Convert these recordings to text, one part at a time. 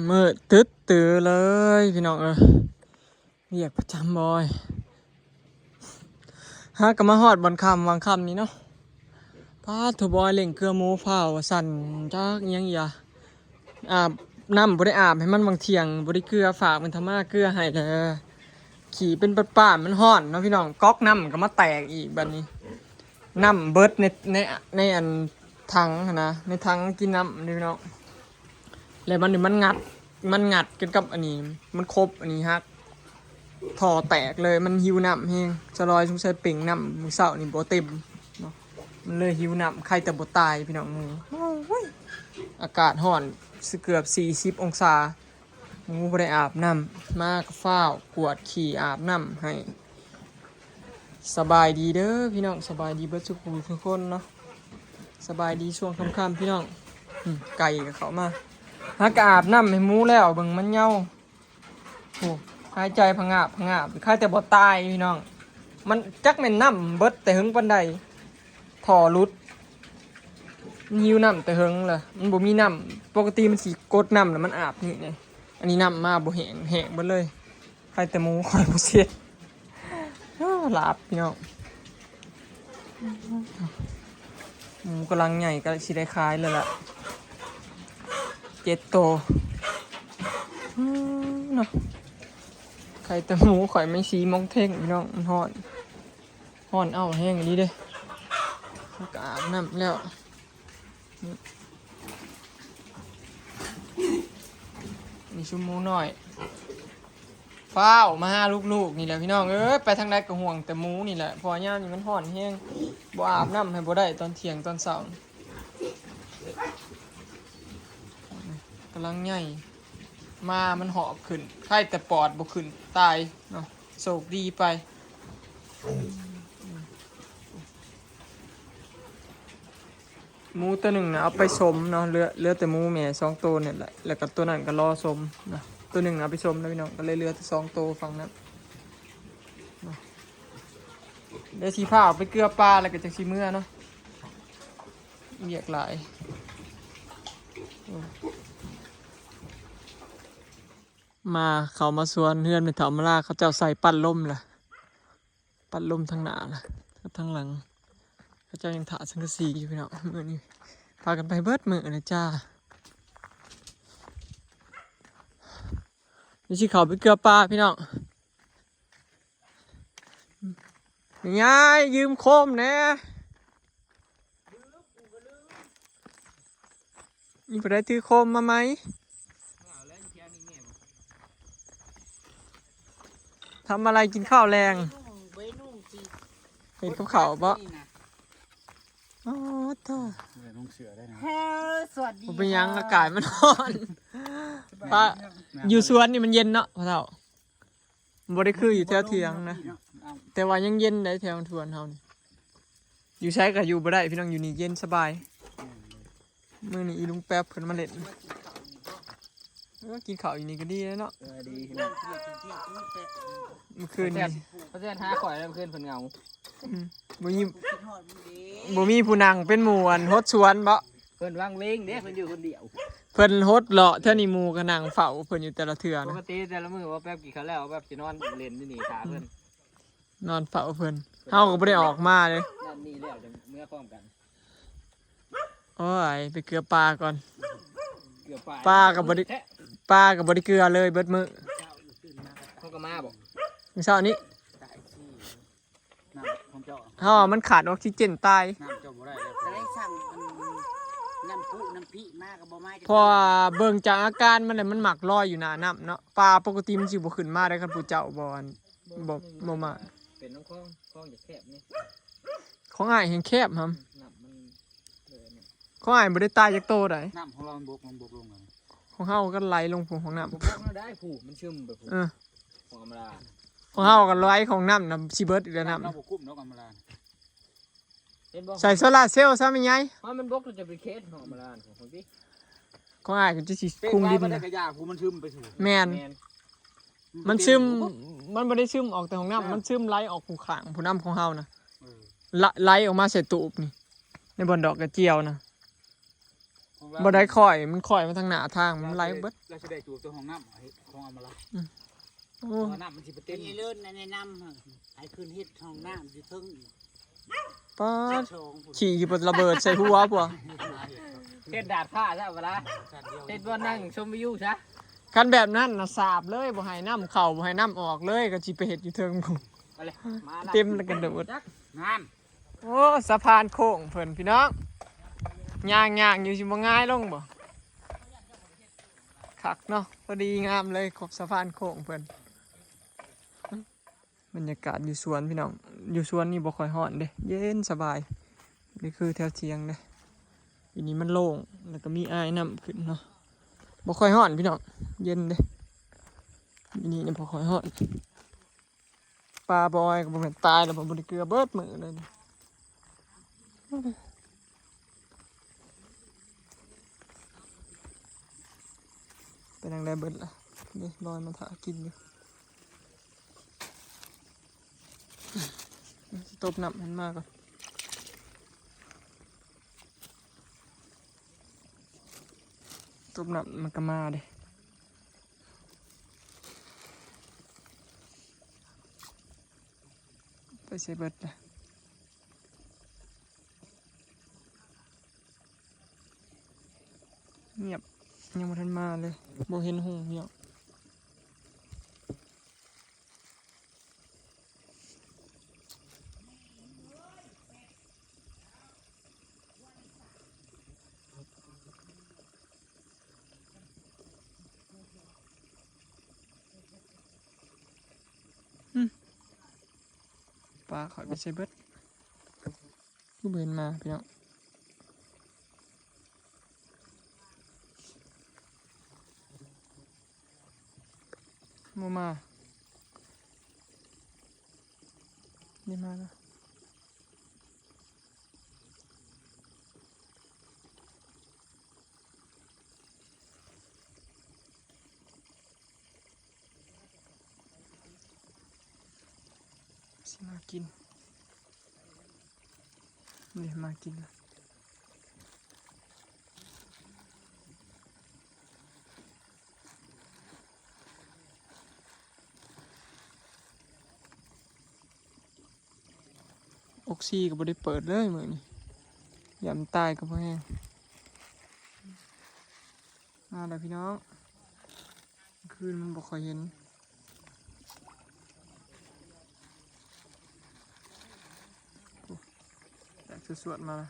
ມືດຕຶດຕື້ເລີຍພີ່ນ້ອງເອີຍ ວຽກປະຈຳບອຍ. ຫາກະມາຮອດບ່ອນຄ່ຳຫວ່າງຄ່ຳນີ້ເນາະ ປາດໂທ້ ບອຍເລັ່ງເກືອໝູຟ້າວວ່າຊັ້ນ ຈັກອີ່ຫຍັງອີກອາ ອາບນ້ຳບໍ່ໄດ້ອາບໃຫ້ມັນ ຫວ່າງທ່ຽງບໍ່ໄດ້ເກືອ ຝາກມັນທຳມາເກືອໃຫ້ແລ້ວ ຂີ້ເປັນປາດໆ ມັນຮ້ອນເນາະພີ່ນ້ອງ ກອກນ້ຳກະມາແຕກອີກບາດນີ້ ນ້ຳເບິດໃນ ໃນ ໃນອັນຖັງຫັ້ນນະ ໃນຖັງກິນນ້ຳນີ້ພີ່ນ້ອງ ແລ້ວມັນ ມັນງັດ ມັນງັດກັນກັບອັນນີ້ ມັນຄົບອັນນີ້ຫັກ ທໍ່ແຕກເລີຍ ມັນຫິວນ້ຳແຮງ ສະລອຍສົງໄສເປັ່ງນ້ຳມື້ເຊົ້ານີ້ບໍ່ເຕັມເນາະ ມັນເລີຍຫິວນ້ຳ ໄຄແຕ່ບໍ່ຕາຍພີ່ນ້ອງ ໝູ ໂອ້ຍ ອາກາດຮ້ອນ ສ- ເກືອບສີ່ສິບອົງສາ ໝູບໍ່ໄດ້ອາບນ້ຳ ມາກະຟ້າວກວດຂີ້ອາບນ້ຳໃຫ້. ສະບາຍດີເດີພີ່ນ້ອງ ສະບາຍດີເບິດສູ່ຜູ້ສູ່ຄົນເນາະ ສະບາຍດີຊ່ວງຄ່ຳໆ ພີ່ນ້ອງ ອືມ ໄກ່ກະເຂົ້າມາ ຫາກະອາບນ້ຳໃຫ້ໝູແລ້ວ ເບິ່ງມັນເຍົາ ໂອ້ ຫາຍໃຈຜະງາບຜະງາບ ຄາຍແຕ່ບໍ່ຕາຍພີ່ນ້ອງ ມັນຈັກແມ່ນນ້ຳເບິດແຕ່ເຫິງປານໃດ ທໍ່ຫຼຸດ ມັນຫິວນ້ຳແຕ່ເຫິງລະ ມັນບໍ່ມີນ້ຳ ປົກກະຕິມັນຊິກົດນ້ຳລະ ມັນອາບນີ້ເດ້ ອັນນີ້ນ້ຳມາບໍ່ແຫ້ງ ແຫ້ງເບິດເລີຍ ໃຄແຕ່ໝູຂ້ອຍບໍ່ເຊັດ ເອີ ຫຼາບພີ່ນ້ອງ ໝູກຳລັງໃຫຍ່ ກະຊິໄດ້ຂາຍແລ້ວລະ ເຈັດໂຕ ເນາະ ໃຄແຕ່ໝູຂ້ອຍ ມັນສີ່ໂມງເທິງພີ່ນ້ອງ ມັນຮ້ອນ ຮ້ອນເອົ້າແຮງອີ່ຫຼີເດ້ ກະອາບນ້ຳແລ້ວ ນີ້ຊຸມໝູນ້ອຍ ຟ້າວມາຫາລູກໆ ນີ້ແຫຼະພີ່ນ້ອງເອີຍ ໄປທາງໃດກະຫ່ວງແຕ່ໝູນີ້ແຫຼະ ເພາະຍາມນີ້ມັນຮ້ອນແຮງ ບໍ່ອາບນ້ຳໃຫ້ບໍ່ໄດ້ຕອນທ່ຽງຕອນເຊົ້າ ກຳລັງໃຫຍ່ ມາມັນຫອບຂຶ້ນ ໃຄແຕ່ປອດບໍ່ຂຶ້ນຕາຍເນາະ ໂຊກດີໄປ. ໝູໂຕໜຶ່ງນະເອົາໄປສົມເນາະ ເຫຼືອ ເຫຼືອແຕ່ໝູແມ່ສອງໂຕນີ້ແຫຼະ ແລ້ວກະໂຕນັ້ນກະລໍສົມນະ ໂຕໜຶ່ງນະເອົາໄປສົມແລ້ວພີ່ນ້ອງ ກະເລີຍເຫຼືອແຕ່ສອງໂຕຝັ່ງນັ້ນເນາະ ດຽວຊິພາອອກໄປເກືອປາ ແລ້ວກະຈັ່ງຊິເມືອເນາະ ວຽກຫຼາຍ ມາ ເຂົ້າມາສວນເຮືອນແມ່ເຖົ້າມາລາ ເຂົາເຈົ້າໃສ່ປັດລົມລະ ປັດລົມທາງໜ້າລະ ກັບທາງຫຼັງ ເຂົາເຈົ້າຍັງຖາສັງກະສີຢູ່ພີ່ນ້ອງ ມື້ນີ້ພາກັນໄປເບິດມື້ລະຈ້າ ນີ້ຊິເຂົ້າໄປເກືອປາພີ່ນ້ອງ ຍາຍ ຢືມໂຄມແດ່ ມີຜູ້ໃດຖືໂຄມມາໄໝ? ທຳອະໄລກິນເຂົ້າແລງ? ເຮັດກັບເຂົ້າບໍ? ອໍ ໂທ້ ເອີ ສະຫວັດດີ ບໍ່ເປັນຫຍັງ ອາກາດມັນຮ້ອນ ຢູ່ສວນນີ້ມັນເຢັນເນາະພໍ່ເຖົ້າ. ບໍ່ໄດ້ຄືຢູ່ແຖວຖຽງນະ ແຕ່ວ່າຍັງເຢັນໄດ໋ ແຖວສວນເຮົານີ້ ຢູ່ໃສກະຢູ່ບໍ່ໄດ້ພີ່ນ້ອງ ຢູ່ນີ້ເຢັນສະບາຍ. ມື້ນີ້ອີລຸງແປັບເພິ່ນມາຫຼິ້ນ ເອີ ກິນເຂົ້າຢູ່ນີ້ກະດີແລ້ວເນາະ ເອີ ດີພີ່ນ້ອງ ມື້ຄືນນີ້ ເພິ່ນຫາຂ້ອຍແລ້ວ ມື້ຄືນເພິ່ນເຫງົາ ອືມ ບໍ່ມີ ບໍ່ມີຜູ້ນັ່ງເປັນໝູ່ອັນຫົດສວນບໍ? ເພິ່ນວາງເວງເດ້ ເພິ່ນຢູ່ຄົນດຽວ ເພິ່ນຫົດເລາະແຖວນີ້ ໝູ່ກະນັ່ງເຝົ້າເພິ່ນຢູ່ແຕ່ລະເທື່ອນະ ປົກກະຕິແຕ່ລະມື້ວ່າແປັບກິນເຂົ້າແລ້ວ ແປັບຊິນອນຫຼິ້ນຢູ່ນີ້ຖ້າເພິ່ນ ອືມ ນອນເຝົ້າເພິ່ນ ເຮົາກະບໍ່ໄດ້ອອກມາເດ້ ນັ້ນນີ້ແລ້ວຈັ່ງເມືອພ້ອມກັນ. ໂອ້ຍ ໄປເກືອປາກ່ອນ ເກືອປາ ປາກະບໍ່ໄດ້ ປາກະບໍ່ໄດ້ເກືອເລີຍເບິດມື້ ເຮົາກະມາບໍ? ມື້ເຊົ້ານີ້ ນ້ຳຂອງເຈົ້າ ເຮົາວ່າມັນຂາດອົກຊີເຈນຕາຍ ນ້ຳເຈົ້າບໍ່ໄດ້ເລີຍ ກະໄດ້ສັ່ງອັນນ້ຳພຸນ້ຳພີມາກະບໍ່ມາ ເພາະວ່າເບິ່ງຈາກອາການມັນແລ້ວ ມັນມັກລອຍຢູ່ໜ້ານ້ຳເນາະ ປາປົກກະຕິມັນຊິບໍ່ຂຶ້ນມາໄດ້ ຄັນຜູ້ເຈົ້າບໍ່ອັນ ບໍ່ ບໍ່ມາ ເປັນນ້ຳຄອງ ຄອງຈະແຄບນີ້ ຂອງອ້າຍແຮ່ງແຄບຫຳ ນ້ຳມັນເລີຍນີ້ ຂອງອ້າຍບໍ່ໄດ້ຕາຍຈັກໂຕໃດ ນ້ຳຂອງລາວມັນບົກ ມັນບົກລົງແລ້ວ ຂອງເຮົາກະໄຫຼລົງພຸ້ນ ຂອງນ້ຳ ບໍ່ບົກນະໄດ້ ຜູ້ມັນຊຶມໄປພຸ້ນ ເອີ ຂອງອຳມາລາ ຂອງເຮົາກະໄຫຼ ຂອງນ້ຳນະຊິເບິດອີກແລ້ວ ນ້ຳ ນ້ຳລາວບໍ່ຄຸ້ມດອກອຳມາລາ ເຫັນບໍ່ ໃສ່ໂຊລາເຊວຊະແມ່ໃຫຍ່ ເຮົາມັນບົກ ຈະໄປເຂດຂອງອຳມາລາຂອງເຮົາຕິ ຂອງອ້າຍກະຈະຊິຄຸງດິນ ເປັນວ່າບໍ່ໄດ້ ນະ ກະຢາຜູ້ມັນຊຶມໄປສູ່ ແມ່ນ ມັນຊຶມ ມັນບໍ່ໄດ້ຊຶມອອກແຕ່ຫ້ອງນ້ຳ ເອີ ມັນຊຶມໄຫຼອອກຜູ້ຂ້າງ ຜູ້ນຳຂອງເຮົານະ ເອີ ລະ ໄຫຼອອກມາໃສ່ຕູບນີ້ ໃນບ່ອນດອກກະຈຽວນະ ບໍ່ໄດ້ຄ່ອຍ ມັນຄ່ອຍມາທາງໜ້າທາງ ມັນໄຫຼເບິດ. ລາວຊິໄດ້ຈູບແຕ່ຫ້ອງນ້ຳ ເຮັດຂອງອຳມະລາ. ອືມ ໂອ້ ເພາະວ່ານ້ຳມັນຊິໄປເຕັມ. ເລີນແນະນຳໃຫ້ຂຶ້ນເຮັດຫ້ອງນ້ຳຢູ່ເທິງອີກ. ປາດ ຂີ້ຊິບໍ່ລະເບີດໃສ່ຫົວພຸ້ນ. ເຮັດດາດຟ້າຊະ ອຳມະລາ ເຮັດບ່ອນນັ່ງຊົມວິວຊະ. ຄັນແບບນັ້ນນະ ສາບເລີຍ ບໍ່ໃຫ້ນ້ຳເຂົ້າ ບໍ່ໃຫ້ນ້ຳອອກເລີຍ ກໍຊິໄປເຮັດຢູ່ເທິງພຸ້ນ. ເຕັມແລ້ວກະໂດດ. ນັ້ນ ໂອ້ ສະພານໂຄ້ງເພິ່ນພີ່ນ້ອງ ຍ່າງໆຢູ່ຊິບໍ່ຫງາຍລົງບໍ່? ຄັກເນາະ ພໍດີງາມເລີຍ ຂອບສະພານໂຄ້ງເພິ່ນ. ບັນຍາກາດຢູ່ສວນພີ່ນ້ອງ ຢູ່ສວນນີ້ບໍ່ຄ່ອຍຮ້ອນເດ້ ເຢັນສະບາຍ ບໍ່ຄືແຖວຖຽງເດ້. ຢູ່ນີ້ມັນໂລ່ງ ແລ້ວກໍມີອາຍນ້ຳຂຶ້ນເນາະ ບໍ່ຄ່ອຍຮ້ອນພີ່ນ້ອງ ເຢັນເດ້. ຢູ່ນີ້ນີ້ບໍ່ຄ່ອຍຮ້ອນ. ປາບໍ່ອອຍກໍບໍ່ແມ່ນຕາຍແລ້ວບໍ່ ບໍ່ໄດ້ເກືອເບິດມື້ເລີຍ. ເປັນຈັ່ງໃດເບິດລະ? ນີ້ລອຍມາຖ້າກິນຢູ່. ຊິຕົບນ້ຳໃຫ້ມັນມາກ່ອນ. ຕົບນ້ຳມັນກໍມາເດ້. ໄປໃສເບິດລະ? ງຽບ ຍັງບໍ່ທັນມາເລີຍ ບໍ່ເຫັນຫຸ່ງເນາະ. ອືມ ປາຂ້ອຍໄປໃສເບິດ? ຄືບໍ່ເຫັນມາພີ່ນ້ອງ ບໍ່ມາ. ນີ້ມາແລ້ວ. ຊິມາກິນ ນີ້ມາກິນລະ. ອົກຊີກໍບໍ່ໄດ້ເປີດເລີຍມື້ນີ້ ຢ້ານຕາຍກໍພໍແຮງ. ມາແລ້ວພີ່ນ້ອງ ຄືນມັນບໍ່ຄ່ອຍເຫັນ. ໂອ້ ແຕກສວດໆມາລະ.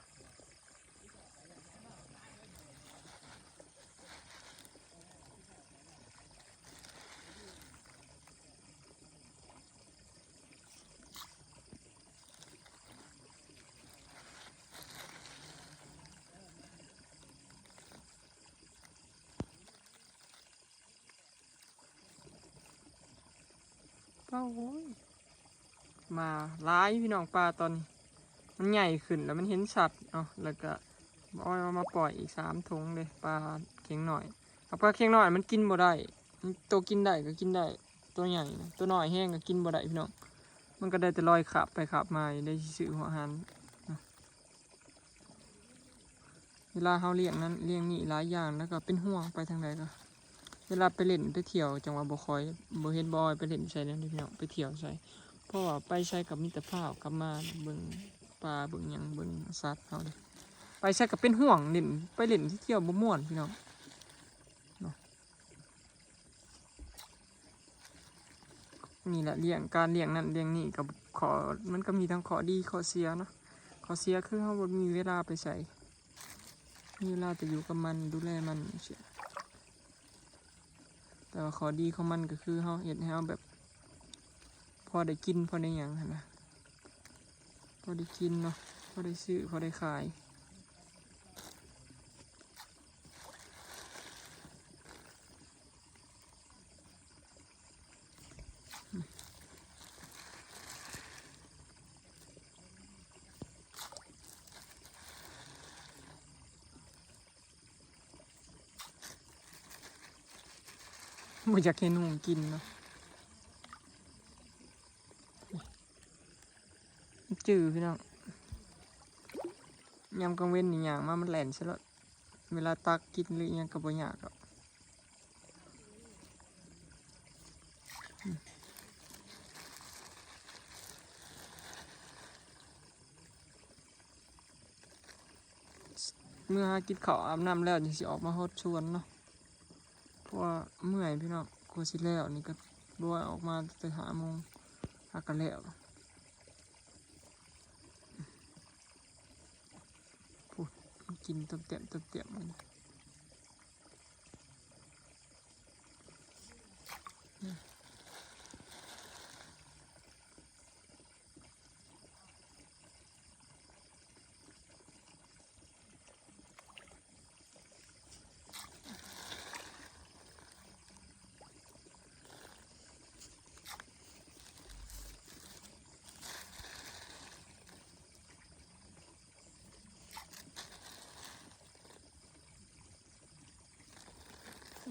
ປາ ໂອ້ຍ ມາຫຼາຍພີ່ນ້ອງ ປາຕອນນີ້ມັນໃຫຍ່ຂຶ້ນ ແລ້ວມັນເຫັນຊັດ. ເອົາ ແລ້ວກະເອົາມາປ່ອຍອີກສາມຖົງເດ້ ປາເຂັງນ້ອຍ. ເອົາ ປາເຂັງນ້ອຍມັນກິນບໍ່ໄດ້ ໂຕກິນໄດ້ກໍກິນໄດ້ ໂຕໃຫຍ່ນະ ໂຕນ້ອຍແຮງກໍກິນບໍ່ໄດ້ພີ່ນ້ອງ. ມັນກໍໄດ້ແຕ່ລອຍຄາບໄປຄາບມາຢູ່ເດ້ ຊິຊື້ຫົວອາຫານນະ. ເວລາເຮົາລ້ຽງນັ້ນລ້ຽງນີ້ຫຼາຍຢ່າງ ແລ້ວກໍເປັນຫ່ວງ ໄປທາງໃດກໍ ເວລາໄປຫຼິ້ນໄປທ່ຽວ ຈັ່ງວ່າບໍ່ຄ່ອຍ ບໍ່ເຫັນ ບໍ່ອອຍໄປຫຼິ້ນໃສແນວນີ້ພີ່ນ້ອງ ໄປທ່ຽວໃສ ເພາະວ່າໄປໃສກໍມີແຕ່ພາກັບມາເບິ່ງປາເບິ່ງຫຍັງ ເບິ່ງສັດເຮົາເດ້. ໄປໃສກໍເປັນຫ່ວງ ຫຼິ້ນ ໄປຫຼິ້ນໄປທ່ຽວບໍ່ມ່ວນພີ່ນ້ອງເນາະ. ນີ້ແຫຼະ ລ້ຽງ ການລ້ຽງນັ້ນລ້ຽງນີ້ກໍ ຂໍ້ ມັນກໍມີທັງຂໍ້ດີຂໍ້ເສຍເນາະ. ຂໍ້ເສຍຄືເຮົາບໍ່ມີເວລາໄປໃສ ມີເວລາແຕ່ຢູ່ກັບມັນ ດູແລມັນ ແຕ່ວ່າຂໍ້ດີຂອງມັນກໍຄືເຮົາເຮັດໃຫ້ເຮົາແບບ ພໍໄດ້ກິນ ພໍໄດ້ຫຍັງຫັ້ນນະ ພໍໄດ້ກິນເນາະ ພໍໄດ້ຊື້ ພໍໄດ້ຂາຍ. ບໍ່ຢາກເຫັນຫຸ່ງກິນເນາະ ຈື່ພີ່ນ້ອງ. ຍາມກາງເວັນນີ້ຍ່າງມາມັນແລ່ນໃສ່ໂລດ. ເວລາຕັກກິນຫຼືອີ່ຫຍັງກໍບໍ່ຍາກດອກ. ເມື່ອຫາກິນເຂົ້າອາບນ້ຳແລ້ວ ຈັ່ງຊິອອກມາຫົດສວນເນາະ ເພາະວ່າເມື່ອຍພີ່ນ້ອງ. ກວ່າຊິແລ້ວນີ້ກໍ ບໍ່ວ່າອອກມາແຕ່ຫ້າໂມງ ຫາກໍແລ້ວ. ພຸ້ນ ກິນຕຳແຕະຕຳແຕະ.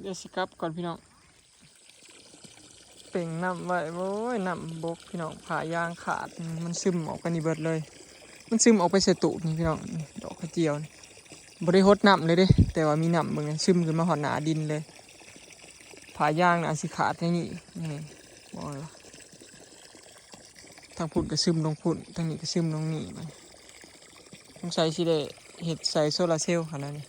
ດຽວຊິກັບກ່ອນພີ່ນ້ອງ ເປັ່ງນ້ຳໄວ້. ໂອ້ຍ ນ້ຳບົກພີ່ນ້ອງ ຜ້າຢາງຂາດ ມັນຊຶມອອກໄປນີ້ເບິດເລີຍ ມັນຊຶມອອກໄປໃສ່ຕູບນີ້ພີ່ນ້ອງ. ນີ້ ດອກກະຈຽວນີ້ ບໍ່ໄດ້ຫົດນ້ຳເລີຍເດ້ ແຕ່ວ່າມີນ້ຳເບິ່ງ ຊຶມຂຶ້ນມາຮອດໜ້າດິນເລີຍ. ຜ້າຢາງໜ້າຊິຂາດໃນນີ້ ນີ້ ບອກເລີຍວ່າ ທາງພຸ້ນກໍຊຶມລົງພຸ້ນ ທາງນີ້ກໍຊຶມລົງນີ້. ມັນ ສົງໄສຊິໄດ້ເຮັດໃສ່ໂຊລາເຊວຫັ້ນນະນີ້.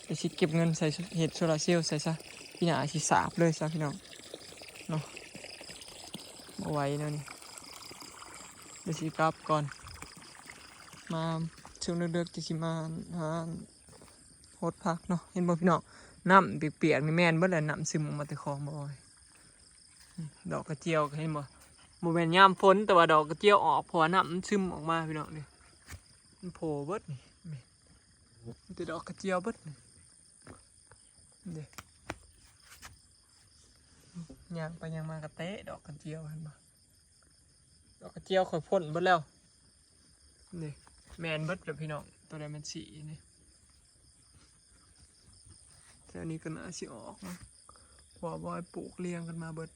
ດຽວຊິເກັບເງິນໃສ່ເຮັດໂຊລາເຊວໃສ່ຊະ ປີໜ້າຊິສາບເລີຍຊະພີ່ນ້ອງເນາະ. ບໍ່ໄຫວແນວນີ້ ດຽວຊິກັບກ່ອນ ມາຊ່ວງເດິກໆ ຈະຊິມາຫາຫົດຜັກເນາະ. ເຫັນບໍ່ພີ່ນ້ອງ ນ້ຳປຽກໆນີ້ແມ່ນເບິດແຫຼະ ນ້ຳຊຶມອອກມາແຕ່ຄອງບໍ່ ດອກກະຈຽວ ເຫັນບໍ່ ບໍ່ແມ່ນຍາມຝົນ ແຕ່ວ່າດອກກະຈຽວອອກ ເພາະວ່ານ້ຳມັນຊຶມອອກມາພີ່ນ້ອງ. ນີ້ ມັນໂຜ່ເບິດນີ້ ນີ້ ມີແຕ່ດອກກະຈຽວເບິດນີ້ ເດ້. ຍ່າງໄປຍ່າງມາກໍເຕະດອກກະຈຽວ ເຫັນບໍ່ ດອກກະຈຽວຂ້ອຍພົ້ນເບິດແລ້ວ. ນີ້ ແມ່ນເບິດແລ້ວພີ່ນ້ອງ ໂຕໃດມັນສີນີ້. ແຖວນີ້ກໍໜ້າຊິອອກເນາະ ເພາະວ່າບອຍປູກລຽງກັນມາເບິດ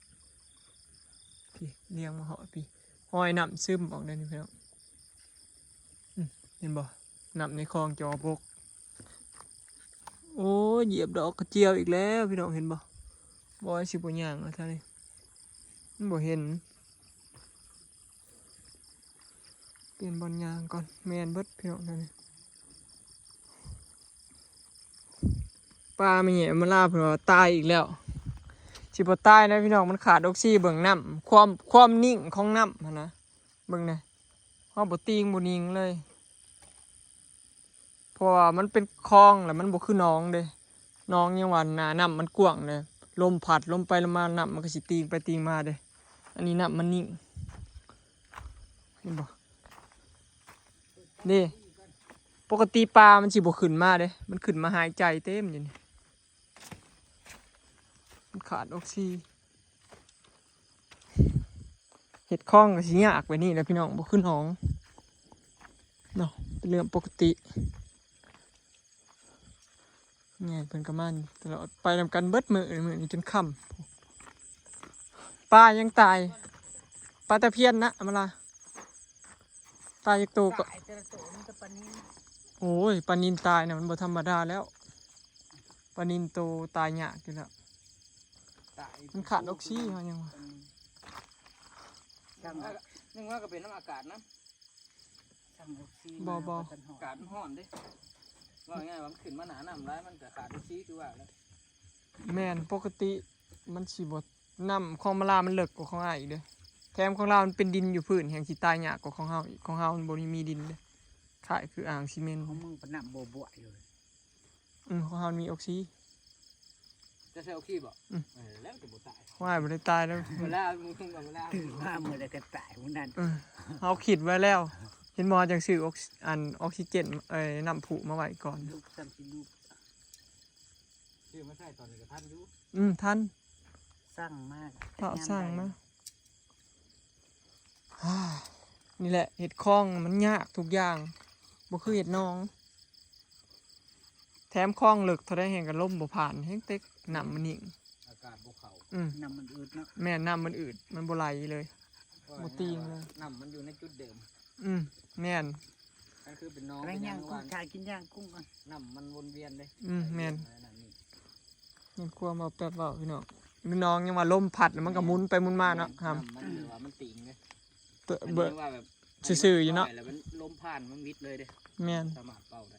ພີ້ ລຽງມາຮອດພີ້ ຮອຍນ້ຳຊຶມອອກແນວນີ້ພີ່ນ້ອງ. ອືມ ເຫັນບໍ່ ນ້ຳໃນຄອງຈອບົກ. ໂອ້ຍ ຢຽບດອກກະຈຽວອີກແລ້ວພີ່ນ້ອງ ເຫັນບໍ່. ບອຍຊິບໍ່ຍ່າງແລ້ວທ່ານີ້ ມັນບໍ່ເຫັນ. ປ່ຽນບ່ອນຍ່າງກ່ອນ ແມ່ນເບິດພີ່ນ້ອງ ແຖວນີ້. ປາແມ່ໃຫຍ່ອຳມາລາເພິ່ນວ່າຕາຍອີກແລ້ວ ຊິບໍ່ຕາຍນະພີ່ນ້ອງ ມັນຂາດອອກຊີ. ເບິ່ງນ້ຳ ຄວາມ ຄວາມນິ່ງຂອງນ້ຳຫັ້ນນະ ເບິ່ງແດ່ ເຮົາບໍ່ຕີງບໍ່ຍິງເລີຍ. ເພາະວ່າມັນເປັນຄອງ ແລ້ວມັນບໍ່ຄືໜອງເດ້. ໜອງຍັງວ່າໜ້ານ້ຳມັນກວ້າງເດ້ ລົມພັດລົມໄປລົມມາ ນ້ຳມັນກໍຊິຕີງໄປຕີງມາເດ້. ອັນນີ້ນ້ຳມັນນິ່ງ ເຫັນບໍ່ ເດ້. ປົກກະຕິປາມັນຊິບໍ່ຂຶ້ນມາເດ້ ມັນຂຶ້ນມາຫາຍໃຈເຕັມຢູ່ນີ້ ມັນຂາດອອກຊີ. ເຮັດຄອງກໍຊິຍາກແບບນີ້ແຫຼະພີ່ນ້ອງ ບໍ່ຄືໜອງເນາະ ເປັນເລື່ອງປົກກະຕິ. ແມ່ເພິ່ນກໍມານີ້ຕະຫຼອດ ໄປນຳກັນເບິດມື້ ມື້ນີ້ຈົນຄ່ຳ. ປາຍັງຕາຍ ປາຕະພຽນນະ ອຳມາລາ ຕາຍຈັກໂຕກໍ ຕາຍແຕ່ລະໂຕມີແຕ່ປານິນ. ໂອ້ຍ ປານິນຕາຍນະ ມັນບໍ່ທຳມະດາແລ້ວ. ປານິນໂຕຕາຍຍາກຢູ່ແລ້ວ ຕາຍ ມັນຂາດອອກຊີເຮົາຍັງວ່າ ອືມ ຊ່າງ ເອີ ນຶກວ່າກໍເປັນນຳອາກາດນະ ຊ່າງອອກຊີ ບໍ່ ມາ ບໍ່ ບໍ່ທັນຮອດ ອາກາດມັນຮ້ອນເດ້ ເວົ້າງ່າຍໆວ່າມັນຂຶ້ນມາໜ້ານ້ຳຫຼາຍ ມັນກໍຂາດອອກຊີຄືວ່າແຫຼະ. ແມ່ນ ປົກກະຕິມັນຊິບໍ່ ນ້ຳຂອງມາລາມັນເລິກກວ່າຂອງອ້າຍອີກເດ້ ແຖມຂອງລາວມັນເປັນດິນຢູ່ພື້ນ ແຮ່ງຊິຕາຍຍາກກວ່າຂອງເຮົາອີກ ຂອງເຮົາມັນບໍ່ໄດ້ມີດິນເດ້ ຄ້າຍຄືອ່າງຊີເມັນ. ຂອງມຶງປະນ້ຳບໍ່ບວຍຢູ່. ອືມ ຂອງເຮົາມີອອກຊີ ຈະໃສ່ອອກຊີບໍ່? ອືມ ເອີ ແລ້ວຈະບໍ່ຕາຍ ວ່າຍບໍ່ໄດ້ຕາຍແລ້ວ ເວລາມຶງເອົາເວລາ ຕື່ນມາມື້ໃດກໍຕາຍມື້ນັ້ນ. ເອີ ເຮົາຄິດໄວ້ແລ້ວ ເຫັນບໍ່ ຈັ່ງຊື້ອອກ ອັນ ອອກຊີເຈນ ເອີ ນ້ຳພຸມາໄວ້ກ່ອນ ລຸກຊ້ຳຊິລຸກ ຊື້ມາໃຊ້ຕອນນີ້ກໍທັນຢູ່. ອືມ ທັນ ສັ່ງມາ ເຂົາສັ່ງມາ. ນີ້ແຫຼະ ເຮັດຄອງມັນຍາກທຸກຢ່າງ ບໍ່ຄືເຮັດໜອງ ແຖມຄອງເລິກເທົ່າໃດແຮ່ງກໍລົມບໍ່ຜ່ານ ແຮ່ງເຕັກ ນ້ຳມັນນິ່ງ ອາກາດບໍ່ເຂົ້າ. ອືມ ນ້ຳມັນອືດເນາະ. ແມ່ນ ນ້ຳມັນອືດ ມັນບໍ່ໄຫຼເລີຍ ບໍ່ຕີງເລີຍ ນ້ຳມັນຢູ່ໃນຈຸດເດີມ. ອືມ ແມ່ນ มันคือเป็นหนอง แม่ เป็นหยัง ย่างกุ้ง ว่า ขายกินย่างกุ้งอ่ะ น้ำมันวนเวียนเด้ อืมแม่น นั่นนี่ แม่นความเว้าแป๊บเว้าพี่น้อง น้องยังว่าลมพัดแล้วมันก็หมุนไปหมุนมาเนาะ น้ำมันหรือว่ามันติ่งเด้ เตอะ อัน เบิ่ นี้ว่าแบบ ซื่อๆอยู่เนาะ ปล่แล้วมันลมผ่านมันวิดเลยเด้ แม่น สามารถเป่าได้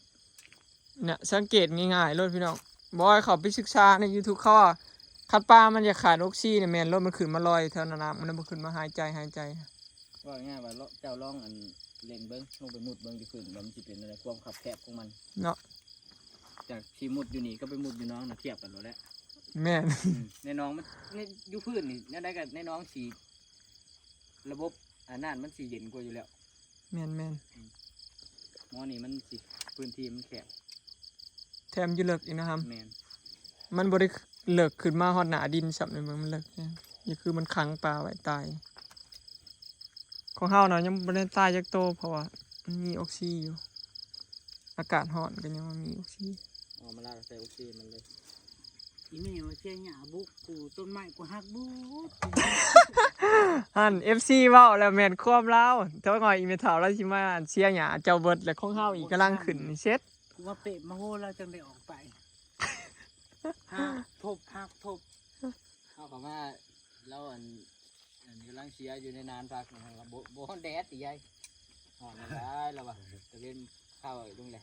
เนี่ยสังเกตง่ายๆโลดพี่น้อง บ่ให้เขาไปศึกษาใน YouTube เขาว่าคันปลามันอยากขาดออกซิเจนเนี่ยแม่นโลด มันขึ้นมาลอยแถวน้ำ มันบ่ขึ้นมาหายใจหายใจ ว่าง่ายว่าเจ้าลองอันเล่นเบิ่งลงไปมุดเบิ่งอยู่พื้นว่ามันสิเป็นอะไรความคับแคบของมัน เนาะ จากที่มุดอยู่นี่ก็ไปมุดอยู่หนองนะเทียบกันโลดแหละ แม่น อืมในหนองมันในอยู่พื้นนี่แนวใดก็ในหนองสิระบบอันนั้นมันสิเย็นกว่าอยู่แล้ว แม่นแม่น หมอนี่มันสิพื้นที่มันแคบ แถมอยู่เลิกอีกนะครับ แม่น มันบ่ได้เลิกขึ้นมาฮอดหน้าดินซ้ำ ในเมืองมันเลิกแฮง นี่คือมันขังปลาไว้ตาย ของเฮาเนาะยังบ่ได้ตายจักโต เพราะว่ามันมีออกซิอยู่ อากาศร้อนก็ยังว่ามีออกซิ เอามาลากใส่ออกซิมันเลย อีแม่ว่าเสียหญ้าบุกกูต้นไม้กูหักบุก หั่น เอฟซี เว้าแล้วแม่นความลาว เจ้าน้อยอีแม่เฒ่าลาวสิมาเสียหญ้าเจ้าเบิด แล้วของเฮาอีกกำลังขึ้นนี่เสร็จ กูว่าเปะมาโหแล้วจังได้ออกไปหักทบหักทบ เอาเข้ามาแล้วอันอันกำลังเสียอยู่ในนานพักนะครับบ่บ่ฮ้อนแดดติยายฮ้อนหลายแล้วว่ะตะเวนเข้าลงแหละ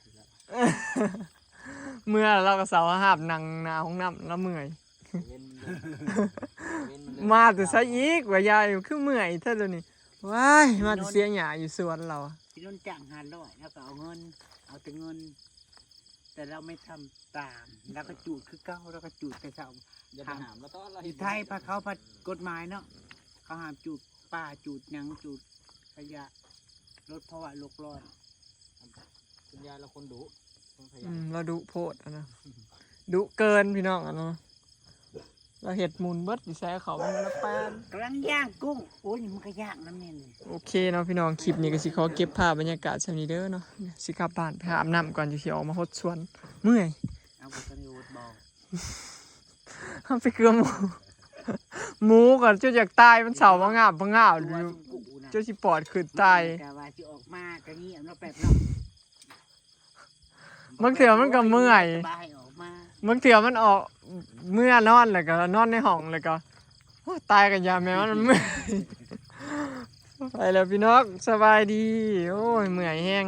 เมื่อเราก็เสาหาบนั่งหน้าห้องน้ำแล้วเมื่อย ตะเวนมันเลิกตะเวนมันเลิก มาแต่ไสอีกว่ายายคือเมื่อยแท้เดี๋ยวนี้ ว้าย มาแต่เสียหญ้าอยู่สวนเรา พี่นนท์จ้างห้าร้อยแล้วก็เอาเงิน เอาแต่เงิน แต่เราไม่ทำตาม แล้วก็จูดคือเก่า แล้วก็จูดแต่เช้า อย่าไปหามแล้วตอนเรา อยู่ไทยพาเขาพัดกฎหมายเนาะ เขาห้ามจูดป่าจูดหยังจูดขยะ ลดภาวะโลกร้อน คุณยายเราคนดุคนขยั อื น ม เราดุโพดอะนะ ดุเกินพี่น้องอะเนาะ เราเฮ็ดหมุนเบิดอยู่ใส่เขามันละแปน กำลังย่างกุ้ง โอ้ยมันก็ย่างน้ำเนี่ยนี่ โอเคเนาะพี่น้อง คลิปนี้ก็สิขอเก็บภาพบรรยากาศส่ำนี้เด้อเนาะ สิกลับบ้านไปอาบน้ำก่อน จั่งสิออกมาฮดสวน เมื่อย เอาไปกันโยดบอก เฮาไปเกือหมู หมูก่อนจนอยากตาย มันเศร้าบ่งาบบ่งาบอยู่ กูนะ จนสิปอดขึ้นตาย แต่ว่าสิออกมาก็เงียบเนาะแป๊บเนาะ บางเทื่อมันก็เมื่อย สบายออกมา บางเทื่อมันออกเมือนอนแล้วก็นอนในห้องแล้วก็ โอ้ย ตายกันยาแม่มันเมื่อย ไปแล้วพี่น้อง สบายดี โอ้ย เมื่อยแฮง